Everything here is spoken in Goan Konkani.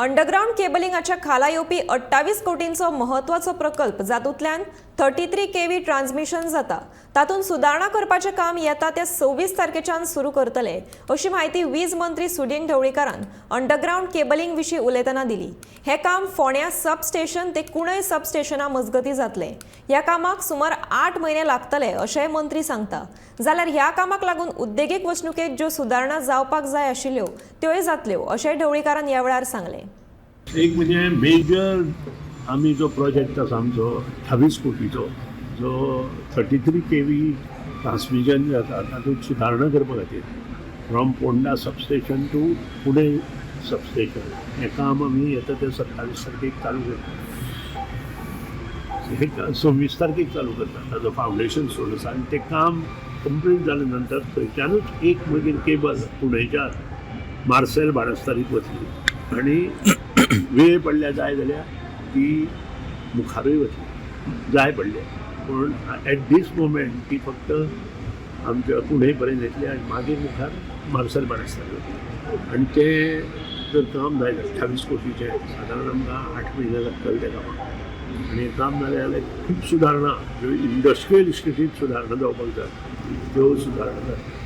अंडरग्रावंड केबलिंगाच्या खाला येवपी 28 कोटींचो म्हत्वाचो प्रकल्प जातूंतल्यान 33 केव्ही ट्रान्समिशन जाता, तातूंत सुदारणा करपाचें काम येता त्या 26 तारखेच्यान सुरू करतले, अशी म्हायती वीज मंत्री सुदीन ढवळीकारान अंडरग्रावंड केबलिंग विशीं उलयतना दिली. हें काम फोंड्या सब स्टेशन ते कुंडय सब स्टेशना मजगतीं जातलें. ह्या कामाक सुमार 8 म्हयने लागतले, अशेंय मंत्री सांगता. जाल्यार ह्या कामाक लागून उद्देगीक वसणुकेत ज्यो सुदारणा जावपाक जाय आशिल्ल्यो, त्योय जातल्यो, अशेंय ढवळीकारान ह्या वेळार सांगलें. एक म्हणजे मेजर आमी जो प्रोजेक्ट आसा आमचो 28 कोटीचो, जो 33 केव्ही ट्रान्समिशन जाता, तातूंत सुदारणा करपा खातीर from Ponda substation to Kudai substation, हें काम आमी येता ते 27 तारखेक चालू करता. हे 26 तारखेक चालू करता. ताजो फावंडेशन स्टोन आसा आनी तें काम कंप्लीट जाले नंतर थंयच्यानूच एक मागीर केबल कुंडयच्यान मार्सेल बाणस्तारीक वतली आनी वेळ पडल्यार, जाय जाल्यार ती मुखारूय वतली जाय पडले. पूण एट दीस मोमेंट ती फक्त आमच्या कुंडय पर्यंत येतली आनी मागीर मुखार मार्सेल बाणस्तारी वतली. आनी तें जर काम जायत, 28 कोटीचें, सादारण आमकां 8 म्हयने लागतले त्या कामाक. आनी हें काम जालें जाल्यार खूब सुदारणा, ज्यो इंडस्ट्रियल इस्टेटीत सुदारणा जावपाक जाय, त्यो सुदारणा जातल्यो.